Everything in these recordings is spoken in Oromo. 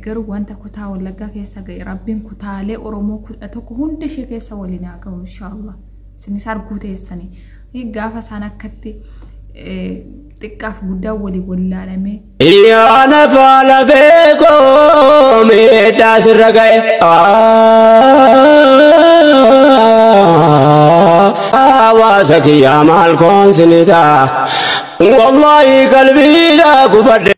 Garuu wanta kutaa Wallaggaa keessa ga'e Rabbiin kutaalee Oromoo 11 hunda ishee keessa waliin haa ga'u inshaallah. Isinis arguu teessanii. Gaafa isaan akkatti xiqqaaf guddaa walii wallaalamee. Yaa nafaa lafee koo miidhaa sirra ga'e. Hawaasa kiyyaa maal koon sinitaa. Wallaahi qalbiidhaa gubadhe.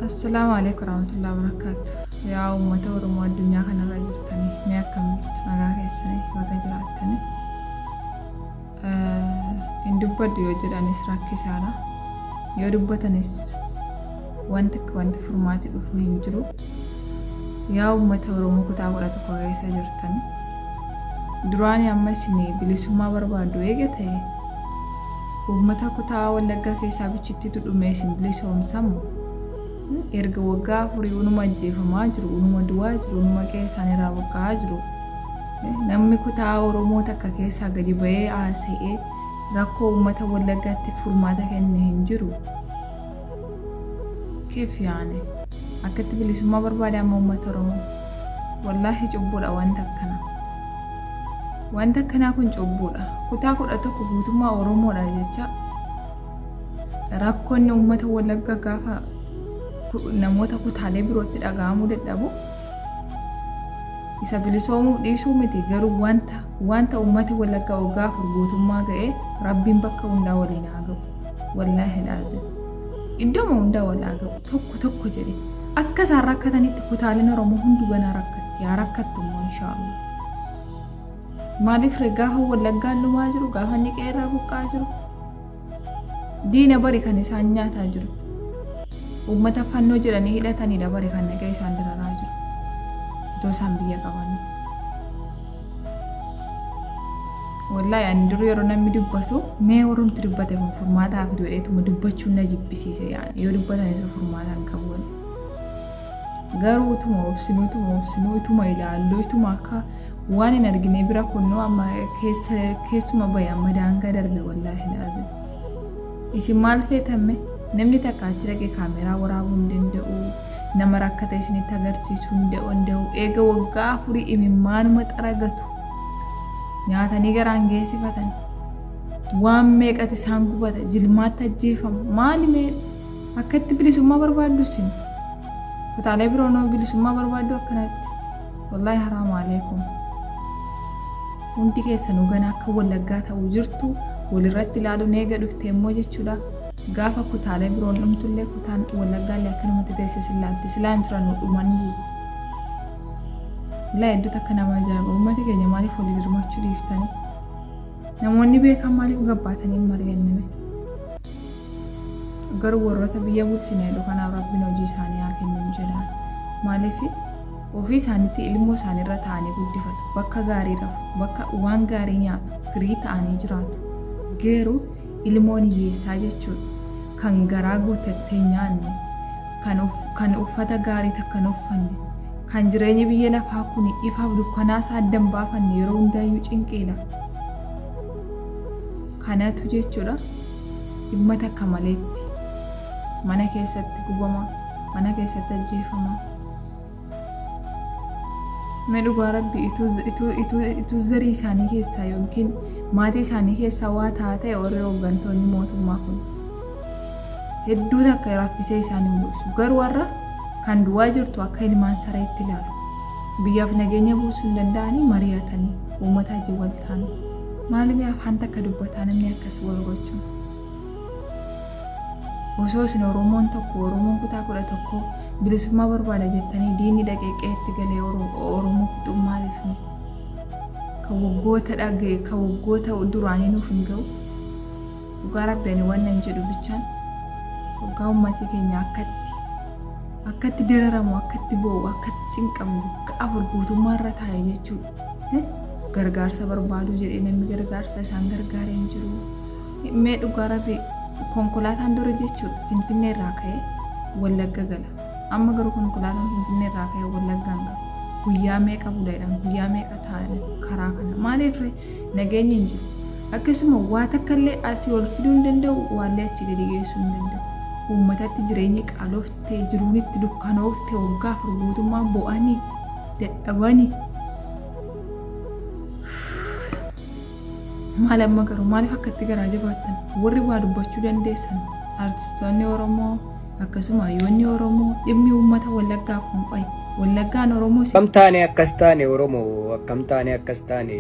Assalaamu alaikum warahmatullahi wabarakatuh. Yaa uummata Oromoo addunyaa kanarra jirtanii mee akkam jirtu, nagaa keessanii baga jiraattanii. Hin dubbadhu yoo jedhanis rakkisaadha. Yoo dubbatanis wanti akka wanti furmaati dhufu hin jiru. Yaa uummata Oromoo kutaa 11 keessa jirtan. Duraanii amma isin bilisummaa barbaaddu eega ta'e, uummata kutaa Wallaggaa keessaa bichittitu dhumee isin bilisoomsamu? Erga waggaa 4 unuma ajjeefamaa jiru, unuma du'aa jiru, unuma qe'ee isaaniirraa buqqa'aa jiru. Namni kutaa Oromoo takka keessaa gadi ba'ee haasa'ee rakkoo uummata Wallaggaatti furmaata kenne hin jiru. Keef yaane akkatti bilisummaa barbaada amma uummata Oromoo? Wallaahi cubbuudha wanta akkanaa. Wanta akkanaa kun cubbuudha. Kutaa 11 guutummaa Oromoodha jecha rakkoonni uummata Wallaggaa gaafa namoota kutaalee birootti dhaga'amuu dadhabu, isa bilisoomuuf dhiisuu miti, garuu wanta uummati Wallaggaa waggaa 4 guutummaa ga'ee Rabbiin bakka hundaa waliin haa ga'u. Wallaahi laazim. Iddooma hundaa wal haa ga'u, tokko tokko jedhe. Akka isaan rakkatanitti kutaaleen Oromoo hundu ganaa rakkatti, haa rakkattu immoo inshaallah. Maaliif gaafa Wallaggaan dhumaa jiru, gaafa inni qe'eerraa buqqaa jiru, diina bari kan isaan nyaataa jiru. Uummata fannoo jedhanii hidhatanidha bari kan naqee isaan dararaa jiru. Itoo isaan biyya qabanii. Wallaahi ani dur yeroo namni dubbatu, mee warrumti dubbate kun furmaataa fidu jedheetuma dubbachuun na jibbisiise, yaani yoo dubbatan isa furmaata hin qabu. Garuu utuma obsinuu, utuma obsinuu, utuma ilaallu, utuma akka waan hin argine bira kunnoo, amma keessa keessuma bahe, amma daangaa darbe, wallaahi laazim. Isin maal feetamme? Namni takka achi dhaqee kaameraa waraabuu hin danda'u. Nama rakkata isinitti agarsiisuu hin danda'u. Eega waggaa 4 imimmaanuma xaragatu. Nyaatanii garaan geessifatan. Waan meeqati isaan gubata, jilmaatti ajjeefamu. Maali mee akkatti bilisummaa barbaaddu isin? Kutaalee biroon bilisummaa barbaaddu akkanatti? Wallaahi haraamu aleekum. Hundi keessanuu gana akka Wallaggaa ta'u jirtu walirratti ilaaluun eega dhufte immoo jechuudha. Gaafa kutaalee biroon dhumtullee kutaan Wallaggaallee akkanumatti teessee sillaalti. Silaan jiran dhumanii. Wallaahi hedduutu akka nama ajaa'iba. Uummati keenya maaliif walii dirmachuu dhiiftanii? Namoonni beekan maaliif gabbaatanii hin mari'anname? Garuu warroota biyya bulchina jedhu kanaaf Rabbiin hojii isaanii haa kennu jedhaan. Maaliif ofii isaaniitti ilmoo isaaniirra taa'anii guddifatu. Bakka gaarii rafu, bakka waan gaarii nyaatu, firii ta'anii jiraatu. Garuu ilmoon hiyyeessaa jechuudha. Kan garaa guuttattee nyaanne, kan uffata gaarii takka hin uffanne, kan jireenya biyya lafaa kun ifaaf dukkanaa isaa adda hin baafanne, yeroo hundaayyuu cinqiidha. Kanatu jechuudha dhimma takka maleetti mana keessatti gubama, mana keessatti ajjeefama. Mee dhugaa Rabbi, ituu zarii isaanii keessaa yookiin maatii isaanii keessaa waa ta'a ta'e, warri hooggantoonni mootummaa kun hedduu takka raffisee isaan hin bulchu. Garuu warra kan du'aa jirtu akka ilmaan sareetti ilaalu. Biyyaaf nageenya buusuu hin danda'anii mari'atanii uummata wajjin wal ta'anii. Maalimi afaan takka dubbataa namni akkas wal gochuun? Osoo isin Oromoon tokko, Oromoon kutaa 11 bilisummaa barbaada jettanii, diinni dhaqee qe'eetti galee Oromoo fixuun maaliif mee? Kan waggoota dhaga'e, kan waggoota duraanii nuuf hin ga'u. Dhugaa Rabbi, ani waan nan jedhu bichaan waggaa uummatii keenya akkatti dararamu, akkatti boo'u, akkatti cinqamu, waggaa 4 guutummaa irra taa'e jechuudha. Gargaarsa barbaadu jedhee namni gargaarsa isaan gargaaree hin jiru. Mee dhugaa Rabbi, konkolaataan dura jechuudha Finfinnee irraa ka'ee Wallagga gala. Amma garuu konkolaataan Finfinnee irraa ka'ee Wallaggaan gala. Guyyaa meeqa bula jedhan, guyyaa meeqa taa'an karaa. Maaliif nageenyi hin jiru. Akkasuma waa takka illee asii ol fiduu hin danda'u, waallee achi gadi geessuu hin danda'u. Uummatatti jireenyi qaaloftee, jiruun itti dukkanooftee, waggaa 4 guutummaa bo'anii dadhabanii. Maal amma garuu maaliif akkatti garaa jabaattan? Warri waa dubbachuu dandeessan artistoonni Oromoo akkasuma hayyoonni Oromoo dhimmi uummata Wallaggaa kun qo'e. Wallaggaan Oromoo Akkam taane akkas taane Oromoo, akkam taane akkas taane,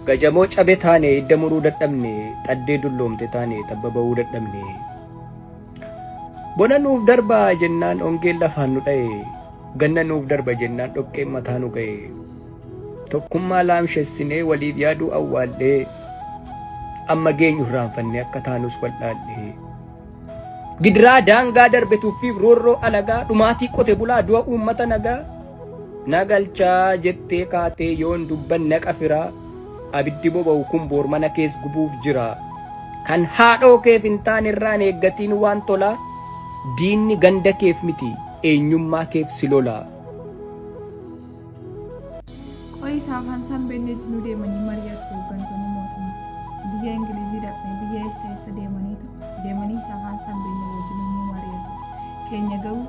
gajamoo cabe taane hidda muruu dadhabne, xaddee dulloomte taane tabba ba'uu dadhabne. Bona nuuf darba jennaan ongeen lafaan nu dha'e, ganna nuuf darba jennaan dhoqqeen mataa nu ga'e. Tokkummaa laamshessinee waliif yaaduu awwaallee, amma geenyu irraanfannee akka taanus wal'aallee. Gidiraa daangaa darbe tuffiif roorroo alagaa, dhumaatii qote bulaa du'a uummata nagaa. Nagalchaa jettee kaatee yoon dubbanne qafiraa, abiddi boba'u kun boor mana kees gubuuf jira. Kan haadhoo keef hin taane irraan eeggatiin waan tolaa, diinni ganda keef miti eenyummaa keef si lola. Qo'i isaa afaan isaan beekne jinuu deemanii mari'atu hooggantoonni mootummaa. Biyya Ingilizii dhaqanii biyya eessa eessa deemaniitu deemanii isaa afaan isaan beekne wajjin ni mari'atu. Keenya garuu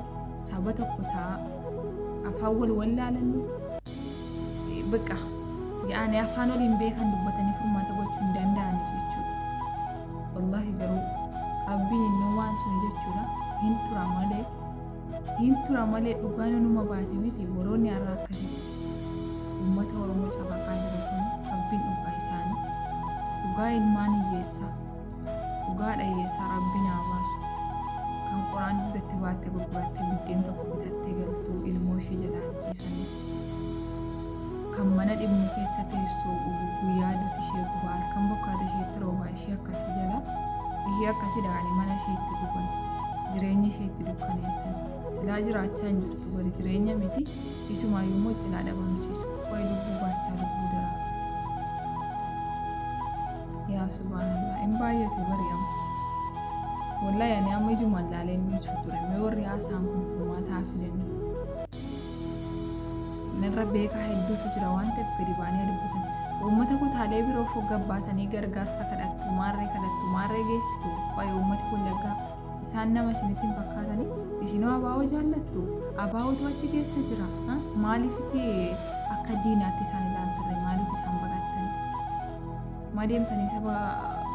saba tokko ta'a afaan wal wallaalanii bakka yaa'anii afaan waliin beekan dubbatanii furmaata gochuu hin danda'ani jechuudha. Wallaahi garuu Rabbiin innoo waan sun jechuudha hin tura malee. Hin tura malee dhugaan numa baate miti. Warroonni har'a akkasitti uummata Oromoo cafaqaa jiru kun Rabbiin dhugaa isaanii, dhugaa ilmaan hiyyeessaa, dhugaadha hiyyeessaa Rabbiin haa baasu. Kan qoraan dugdatti baattee gurgurattee biddeen tokko bitattee galtuu ilmoo ishee jalaa ajjeesanii, kan mana dhimmu keessa teessu guyyaa duti ishee gubaa, halkan bokkaata isheetti roobaa, ishee akkasii jala ishee akkasii dhaqanii mana isheetti guban, jireenya isheetti dukkaneessan. Silaa jiraachaa hin jirtu bari, jireenya miti isumaayyuu immoo jalaa dhabamsiisu. Qo'i lubbuu baachaa lubbuu daraa. Yaa subhaanallah, hin baay'ate bari amma. Wallahi ani amma ijumaan laalee hin dhiisu ture. Mee warri haasaan kun furmaata haa fidanii. Narra beekaa hedduutu jira waan ta'eef gadi ba'anii haa dubbatan. Uummata kutaalee biroof gabbaatanii gargaarsa kadhattu, maarree kadhattu, maarree geessitu. Qo'i uummati Wallaggaa isaan nama isinitti hin fakkaatanii? Isinoo abaa'oo jaallattu? Abaa'ootu achi keessa jira. Maaliifitti akka diinaatti isaan ilaaltarre? Maaliif isaan baqattani? Maa deemtanii saba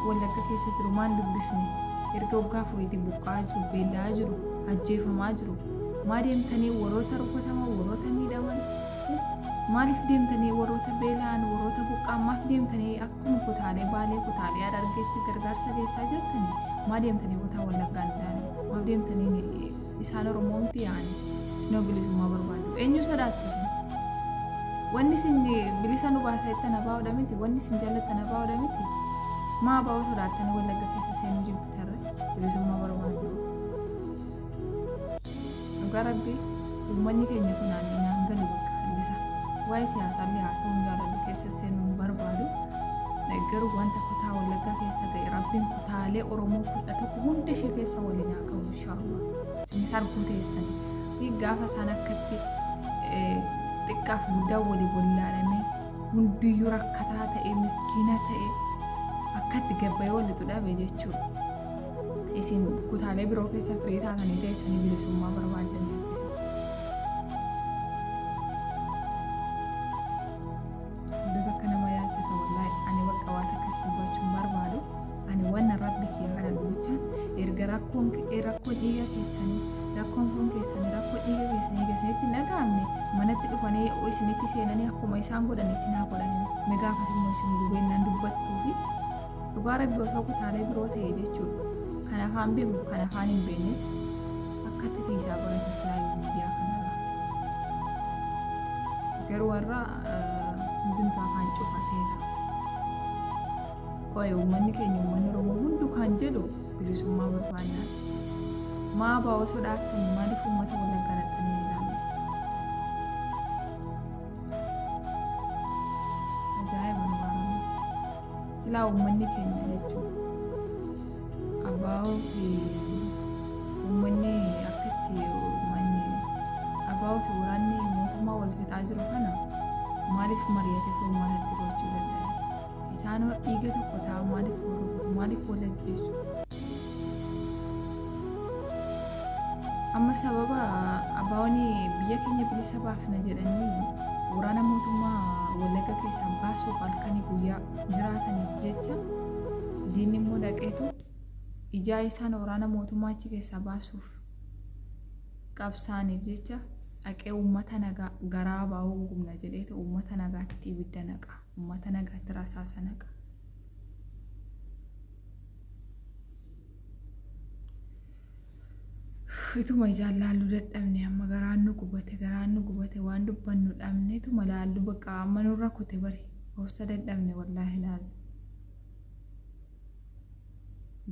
Wallagga keessa jiru maan dubbifne? Erga waggaa afuriitti buqqa'aa jiru, beela'aa jiru, ajjeefamaa jiru. Maa deemtanii warroota rukutaman, warroota miidhaman? Maaliif deemtanii warroota beela'an, warroota buqqa'an maaf deemtanii akkuma kutaalee Baalee, kutaalee Harargeetti gargaarsa geessaa jirtanii? Maa deemtanii kutaa Wallaggaan ilaalan? Maaf deemtanii isaan Oromoo miti yaa'anii? Isinoo bilisummaa barbaaddu. Eenyu sodaattu isin? Wanni isin bilisa nu baasa jettan abaa'oodha miti? Wanni isin jaallattan abaa'oodha miti? Maa abaa'oo sodaattanii Wallagga keessa seenuu jibbitarre? Bilisummaa barbaaddu. Dhugaa Rabbii uummanni keenya kun ani naan galu bakka hallisa. Waa'ee siyaasaallee haasa'uu hin jaaladhu, keessa seenuu hin barbaadu. Garuu wanta kutaa Wallaggaa keessa ga'e Rabbiin kutaalee Oromoo 11 hunda ishee keessa waliin haa ga'u inshaallah. Isinis arguu teessanii. Fi gaafa isaan akkatti xiqqaaf guddaa walii wallaalamee hundiyyuu rakkataa ta'e, miskiina ta'e, akkatti gabbayee walitti dhabe jechuudha. Isin kutaalee biroo keessa firii taatanii teessanii bilisummaa barbaaddanii akkasitti. Iddoo takka nama yaachisa wallaahi. Ani bakka waan akkas dubbachuu hin barbaadu. Ani wanna Rabbi kiyya kadhadhu bichaan erga rakkoon rakkoon dhiiga keessanii, rakkoon foon keessanii, rakkoon dhiiga keessanii eega isinitti hin dhaga'amne manatti dhufanii isinitti seenanii akkuma isaan godhan isin haa godhanii. Mee gaafas immoo isin gubeennan dubbattuu fi dhugaa Rabbi osoo kutaalee biroo ta'e jechuudha. Kan afaan beeku kan afaan hin beekne akkatti tiisaa godhata silaayyuu miidiyaa kanarraa. Garuu warra hundumtuu afaan cufateera. Qo'e uummanni keenya uummanni Oromoo hundu kan jedhu bilisummaa barbaannaa. Maa abaa'oo sodaattanii maaliif uummata Wallaggaa dhaqxanii hin ilaalle? Ajaa'iba dhugaa Rabbi. Silaa uummanni keenya jechuudha. Abaa'oo fi uummanni akkatti uummanni abaa'oo fi waraanni mootummaa wal fixaa jiru kana Maaliif mari'atee furmaatatti gochuu danda'e? Isaan dhiiga tokko ta'a, maaliif wal rukutu? Maaliif wal ajjeesu? Amma sababa abaawwan biyya keenya bilisa baafna jedhanii waraana mootummaa Wallagga keessaa baasuuf halkanii guyyaa jiraataniif jecha, diinni immoo dhaqeetu ijaa isaan waraana mootummaa achi keessaa baasuuf qabsaaniif jecha dhaqee uummata nagaa garaa baa'uu gubna jedheetu uummata nagaatti ibidda naqa, uummata nagaatti rasaasa naqa. Ituma ijaan laallu dadhabne, amma garaan nu gubate, garaan nu gubate, waan dubbannu dhabne, ituma laallu bakka amma nurra kute bari, obsa dadhabne, wallaahi laazim.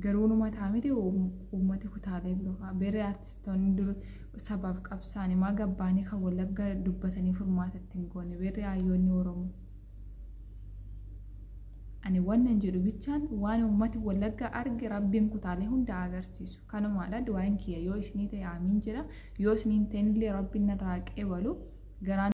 Garuu numa ta'a miti, uummati kutaalee biroo beerri artistoonni dur sabaaf qabsaanii maa gabbaanii kan Wallagga dubbatanii furmaata ittiin goone, beerri hayyoonni Oromoo. Ani wannan jedhu bichaan, waan uummati Wallagga arge Rabbiin kutaalee hunda agarsiisu. Kanumaadha du'aan kiyya. Yoo isinii ta'e aamiin jedha. Yoo isinii hin ta'inillee Rabbiin narraa qeebalu. Garaan